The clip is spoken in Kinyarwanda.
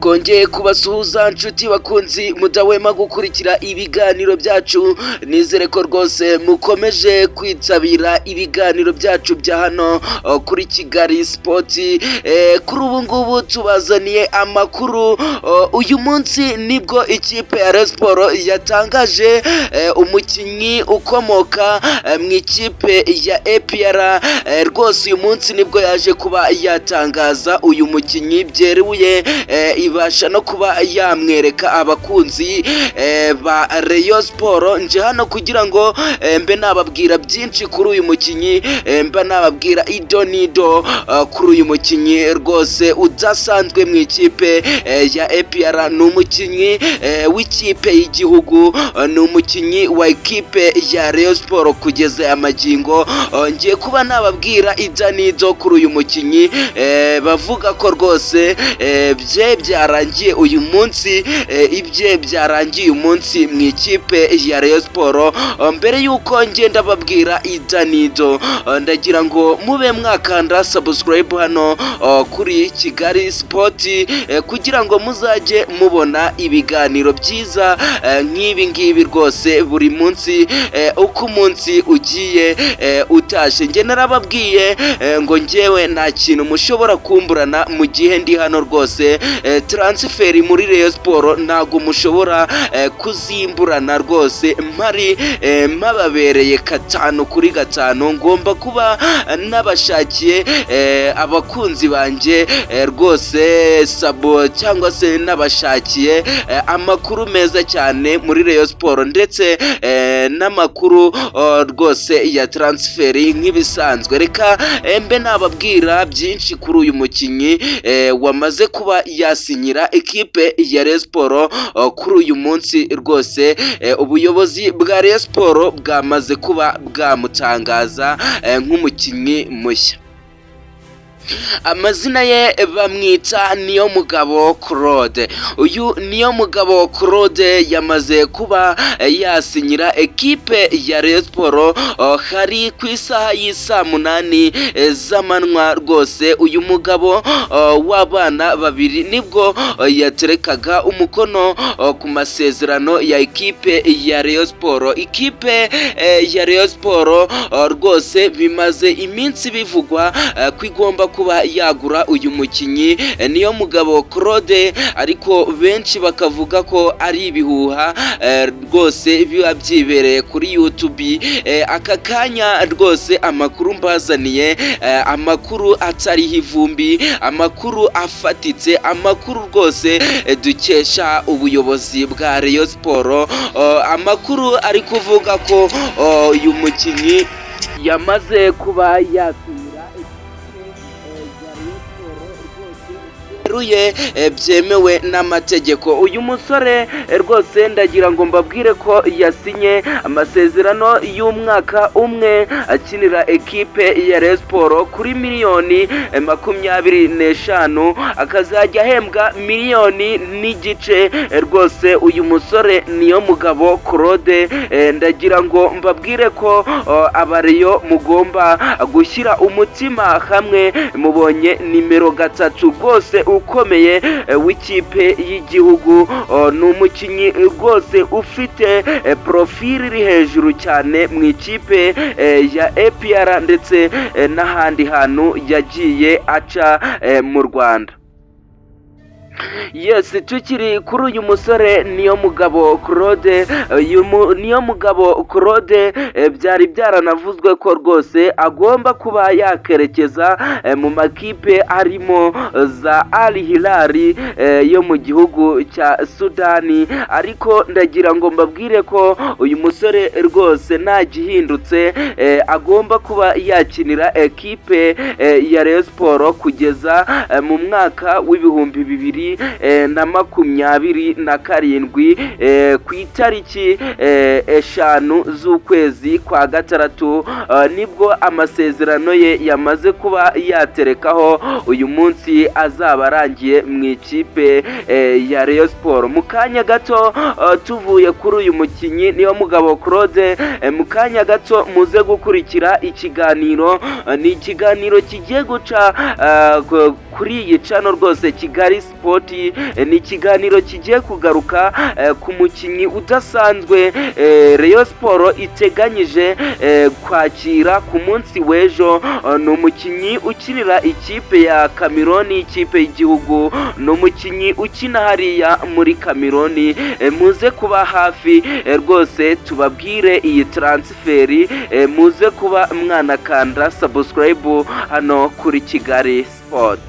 Twongeye kubasuhuza, nshuti bakunzi mudahwema gukurikira ibiganiro byacu. Nizere ko rwose mukomeje kwitabira ibiganiro byacu bya hano kuri Kigali Sport. Kuri ubu ngubu tubazaniye amakuru. Uyu munsi nibwo ikipe ya Rayon Sports yatangaje umukinnyi ukomoka mu ikipe ya APR. Rwose uyu munsi nibwo yaje kuba yatangaza uyu mukinnyi byeruye, ibasha no kuba yamwereka abakunzi ba Rayon Sports. Nje hano kugira ngo mbe nababwira byinshi kuri uyu mukinnyi, mba nababwira ido n'ido kuri uyu mukinnyi rwose udasanzwe mu ikipe ya APR. Ni umukinnyi w'ikipe y'igihugu, ni umukinnyi wa ekipe ya Rayon Sports kugeza amagingo. Ngiye kuba nababwira ido n'ido kuri uyu mukinnyi bavuga ko rwose bye byarangiye uyu munsi, ibye byarangiye uyu munsi mu ikipe ya Rayon Sports. Mbere y'uko ngenda babwira ido n'ido, ndagira ngo mube mwakanda subscribe hano kuri Kigali Sport kugira ngo muzajye mubona ibiganiro byiza nk'ibi ngibi rwose buri munsi uko umunsi ugiye utashye. Njye narababwiye ngo njyewe nta kintu mushobora kumburana mu gihe ndi hano rwose. Transfer muri Rayon Sports ntabwo mushobora kuzimburana rwose mpari, mpababereye gatanu kuri gatanu. Ngomba kuba nabashakiye abakunzi banjye rwose sabo, cyangwa se nabashakiye amakuru meza cyane muri Rayon Sports ndetse n'amakuru rwose ya transfer nk'ibisanzwe. Reka mbe nababwira byinshi kuri uyu mukinnyi wamaze kuba yasinyira ekipe ya Rayon Sports kuri uyu munsi. Rwose ubuyobozi bwa Rayon Sports bwamaze kuba bwamutangaza nk'umukinnyi mushya. Amazina ye bamwita Niyomugabo Claude. Uyu Niyomugabo Claude yamaze kuba yasinyira ekipe ya Rayon Sports hari ku isaha y'isaa 8 z'amanywa. Rwose uyu mugabo w'abana babiri nibwo yaterekaga umukono ku masezerano ya ekipe ya Rayon Sports. Ikipe ya Rayon Sports rwose bimaze iminsi bivugwa ko igomba kuba yagura uyu mukinnyi Niyomugabo Claude, ariko benshi bakavuga ko ari ibihuha rwose biba byibereye kuri YouTube. Aka kanya rwose amakuru mbazaniye, amakuru atariho ivumbi, amakuru afatitse, amakuru rwose dukesha ubuyobozi bwa Rayon Sports, amakuru ari kuvuga ko uyu mukinnyi yamaze kuba yasinyira byeruye, byemewe n'amategeko. Uyu musore rwose ndagira ngo mbabwire ko yasinye amasezerano y'umwaka umwe akinira ekipe ya Rayon Sports kuri miliyoni 25, akazajya ahembwa miliyoni n'igice. Rwose uyu musore Niyomugabo Claude, ndagira ngo mbabwire ko abareyo mugomba gushyira umutima hamwe. Mubonye nimero 3 rwose ukomeye w'ikipe y'igihugu. Ni umukinnyi rwose ufite profile iri hejuru cyane mu ikipe ya APR ndetse n'ahandi hantu yagiye aca mu Rwanda. Yes, tukiri kuri uyu musore Niyomugabo Claude, uyu Niyomugabo Claude byari byaranavuzwe ko rwose agomba kuba yakerekeza mu makipe arimo za Al Hilal yo mu gihugu cya Sudani, ariko ndagira ngo mbabwire ko uyu musore rwose nta gihindutse, agomba kuba yakinira ekipe ya Rayon Sports kugeza mu mwaka w'2027, ku itariki 5 z'ukwezi kwa gatandatu nibwo amasezerano ye yamaze kuba yaterekaho uyu munsi azaba arangiye mu ikipe ya Rayon Sports. Mu kanya gato tuvuye kuri uyu mukinnyi Niyomugabo Claude, mu kanya gato muze gukurikira ikiganiro. Ni ikiganiro kigiye guca kuri iyi channel rwose Kigali Sport. Sport. Ni ikiganiro kigiye kugaruka ku mukinnyi udasanzwe Rayon Sport iteganyije kwakira ku munsi w'ejo. Ni umukinnyi ukinira ikipe ya Cameroon, ikipe y'igihugu, ni umukinnyi ukina hariya muri Cameroon. Muze kuba hafi rwose tubabwire iyi transfer. Muze kuba mwanakanda subscribe hano kuri Kigali Sport.